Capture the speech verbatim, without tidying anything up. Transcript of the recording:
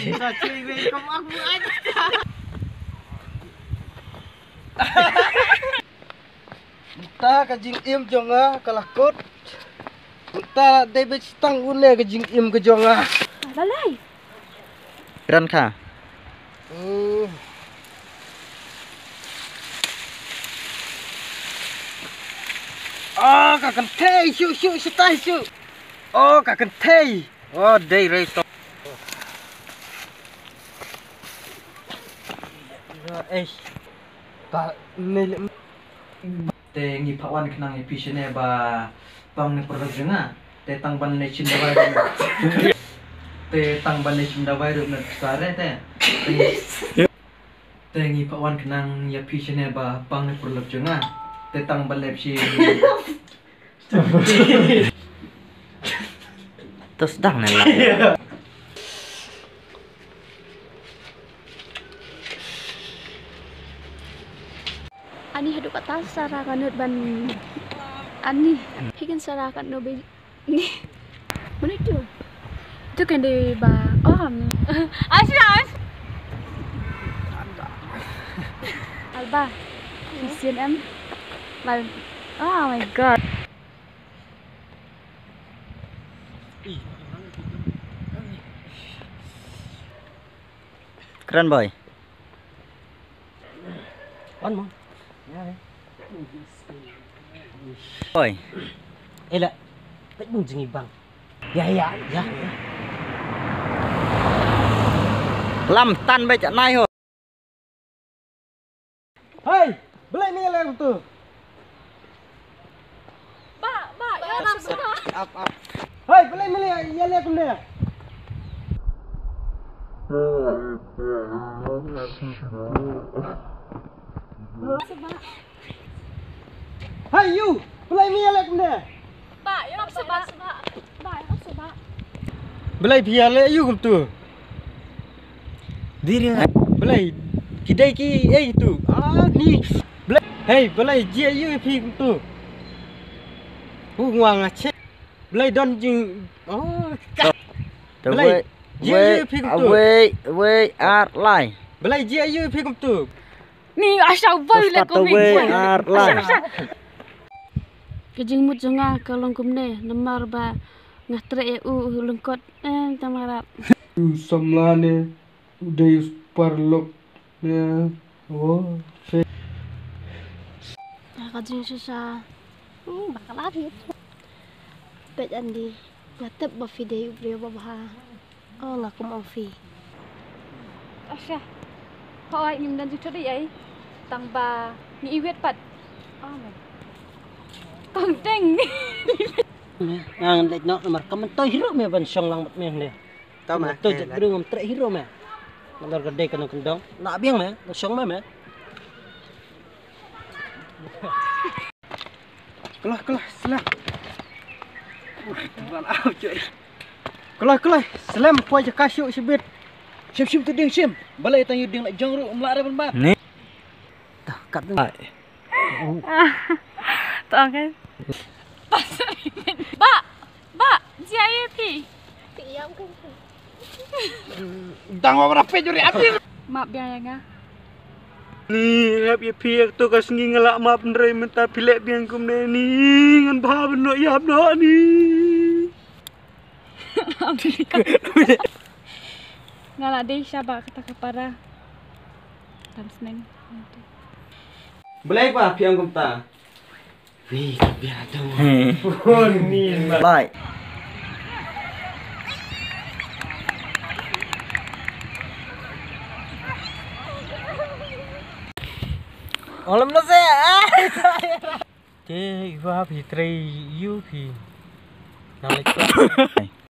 Mynta ka jingim jong nga ka la kut. Mynta dei beit tang une ka jingim ka jong nga. Balei? Kren kha. Hmm. Oh, ka kynthei, shu, shu, shu tai, shu. Oh, ka kynthei. Oh, dei rei to. Eish. Ta ne le. Te ngi phah wan khnang ïa phi shane ba pang ne paralok jong nga. Te tang ban leit shim dawai ruh. Te tang ban leit shim dawai ruh na sare te. Te ngi phah wan khnang ïa phi shane ba pang ne paralok jong nga. Te tang ban leit shim. To sdang ne la. Ani haduh kata Sara ka nud ban ani. Hikin Sara ka nud be ni. Mana tu? Tu kan dei ba. Oh, ni. Ash, ash. Alba. C N M. Mal. Oh my God. Kren boy. Wan mo. Boy. Ela. Pet bung jingi bang. Ya ya ya. Lam tan beit nai ho. Hei, balei me ïaleh kumtu? Ba, ba, ïa rap sha ba. Ap, ap. Hei, balei me ïaleh kumne? Hei, you, balei me ïaleh kumne? Ba, ïa rap sha ba. Ba, ïa rap sha ba. Balei phi ïaleh ïa u kumtu? Diri. Balei ki dei ki ei tu? Ah, ni. Balei, hei, balei jia ïa phi kumtu? U ngwa nga che. Balei don jing. Oh, ka. Balei jia ïa phi kumtu? Wei, wei, ar lai. Balei jia ïa phi kumtu? Ni asha wei le ko wei. Ar lai. Ka jingmut jong nga ka long kumne namar ba nga treh ïa u lyngkot, eh, tamarap. U samla ne u dei u paralok ne. Oh, ka jingshisha. Hmm, ba ka la rit. Peit Andy, nga tip ba phi dei u briew ba bha. Oh, nga kum ong phi. Asha. Hooid, ngim don jingthut ei ei. Tang ba ngi iwit pat. Oh, man. Kong Teng. Ngan leit noh namar kam myntoi hi ruh me ban shong lang bad me hangne. Tau me. Myntoi jait briew ngam treh hi ruh me. Namar ka dei ka nongkyndong. Lah biang me, shong me me. Kloi, kloi, slem. Kloi, kloi, slem, poi jaka shuh shibit. Shim, shim tu ding shim. Balei tang ïa u ding la jong ruh, um lah re ban bat. Ni. Tah, kat ni. Ai. Tong kan. Ba, ba, jia ïa phi. Dang wa rapet juri atin. Map biang ïa nga. Ni, hap ïa phi ïa to ka sngi nga lah map hynrei mynta phi leh biang kumne ni ngan bha ban noh ïap noh ni. Nga la dei sha ba kata ka para. Tam sneng. Balei ba phi ong kumta? Ni ka bia tu. Hmm. Oh, ni. Lai. Olam na se. Te iwa phi trei yu phi. Na lek.